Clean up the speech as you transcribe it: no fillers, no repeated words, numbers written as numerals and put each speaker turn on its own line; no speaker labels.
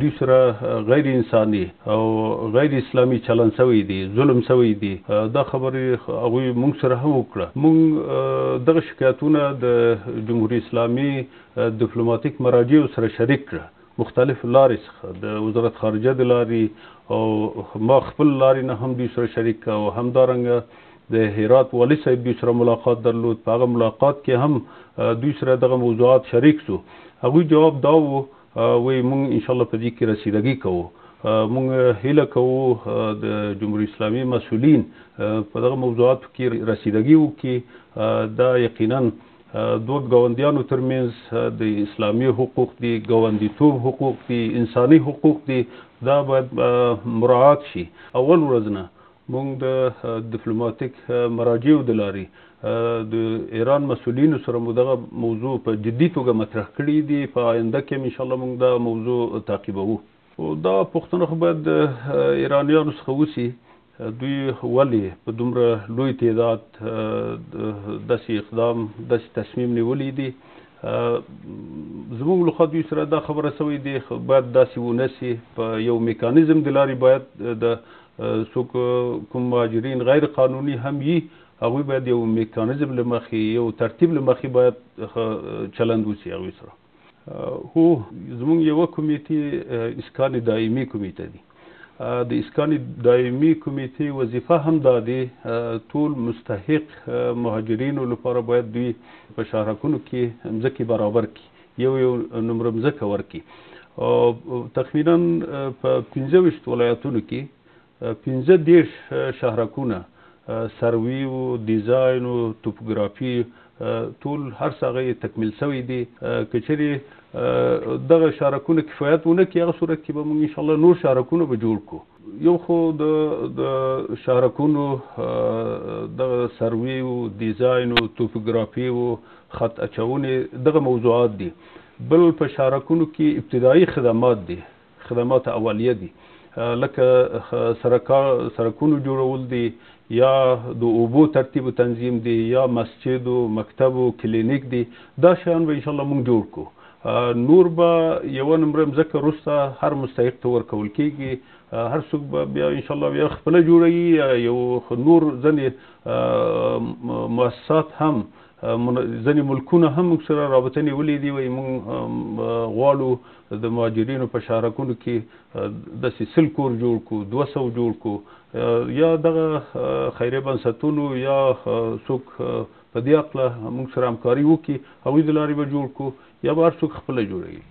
دوی سره غیر انساني او غیر اسلامي چلند شوی دی، ظلم شوی دی. دا خبرې هغوی موږ سره هم وکړه. موږ دغه شکایتونه د جمهوري اسلامي دیپلوماتیک مراجعو سره شریک کړه، مختلف لارې څخه، د وزارت خارجه د لارې او ما خپل لارې نه هم دوی سره شریک، او همدارنګه د هرات والي صاحب دوی سره ملاقات درلود. په هغه ملاقات کې هم دوی سره دغه موضوعات شریک سو. هغوی جواب دا و، وایي موږ انشاءالله په دې کې رسیدګي کوو، موږ هیله کوو د جمهوري اسلامي مسؤلین په دغه موضوعاتو کې رسیدګي وکړي. دا یقینا دوه ګاونډیانو ترمنځ د اسلامي حقوق دي، ګاونډیتوب حقوق دي، انساني حقوق دي، دا باید مراعات شي. اول ورځ نه موږ د دیپلوماتیک مراجعو د لارې د ایران مسؤلینو سره مو دغه موضوع په جدي توګه مطرح کړې دي. په آینده کې هم انشاءالله موږ دا موضوع تعقیبوو. دا پوښتنه خو باید د ایرانیانو څخه وسي، دوی ولې په دومره لوی تعداد داسې اقدام، داسې تصمیم نیولی دي؟ زموږ لخوا دوی سره دا خبره سوې دي، باید داسې ونه سي. په یو میکانیزم د لارې باید د څوک کوم مهاجرین غیر قانوني هم یي، هغوی باید یو میکانیزم له مخې، یو ترتیب له مخې باید چلند وسي هغوی سره. هو، زموږ یوه کمیټې اسکان دایمي کمیټه دي. د اسکان دایمي کمیټې وظیفه هم دا دی، ټول مستحق مهاجرینو لپاره باید دوی په شهرکونو کې مځکې برابر کړي، یو یو نمره مځکه ورکړي. تخمینا په 25 ولایتونو کې 35 شهرکونه سروي و ډیزاین و توپوګرافي ټول هر څه هغه یې تکمیل سوی دي. که چېرې دغه شهرکونه کفایت ونه کړي، هغه صورت کې به موږ انشاءالله نور شهرکونه به جوړ کړو. یو خو د شهرکونو دغه سروي و ډیزاین و توپوګرافي و خط اچونې دغه موضوعات دي. بل په شهرکونو کې ابتدایي خدمات دي، خدمات اولیه دي، لکه سرکونو جوړول دي، یا د اوبو ترتیب و تنظیم دی، یا مسجد و مکتب و کلینیک دی. دا شیان به انشاءالله موږ جوړ کړو. نور به یوه نمره مځکه وروسته هر مستحق ته ورکول کېږي، هر څوک به بیا انشاءالله بیا خپله جوړوي. یو نور ځینې مؤسسات هم، ځینې ملکونه هم موږ سره رابطه نیولې دي، وایي موږ غواړو د مهاجرینو په شهرکونو کې داسې 100 کور جوړ کړو، 200 جوړ کړو، یا دغه خیریه بنسټونو یا څوک په دې هکله موږ سره همکاري وکړي، هغوی د لارې به جوړ کړو، یا به هر څوک خپله جوړوي.